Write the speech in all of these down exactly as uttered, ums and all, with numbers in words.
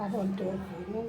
Pa pran twòp vre non.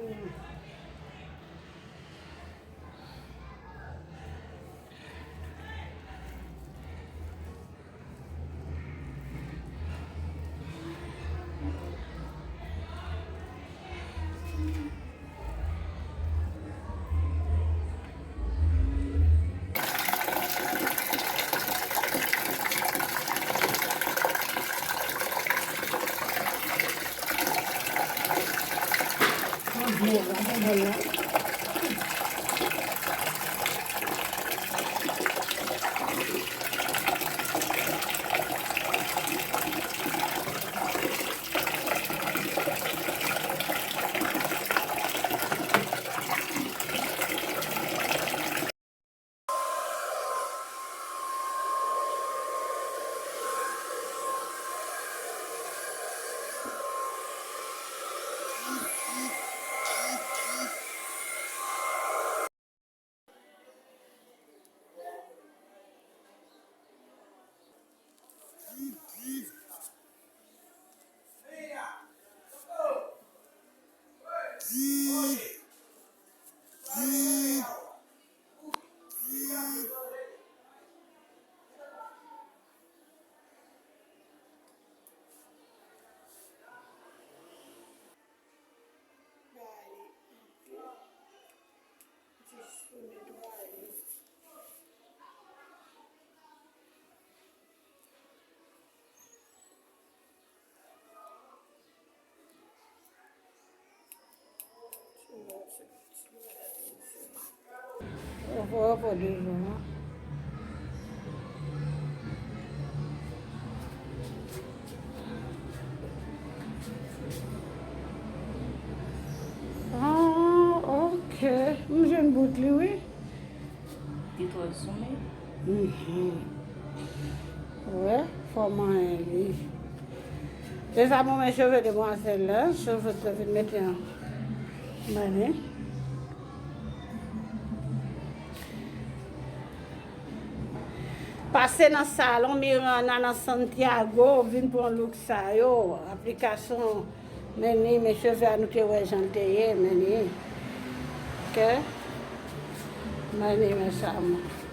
Ou fè rapò de jou an. Ah, ok. M jwenn bout li, wi. Li twò zoume. Mhm. Wè, fò manyen li. Se sa mwen men cheve demwazèl la, cheve te vin mete an. Mani. Pase nan salon Mirana nan Santiago, vin pran look sa yo. Aplikasyon, men ni, men cheve a nou te wè jan l te ye, men ni. Ok? Men ni, men sa, mwen.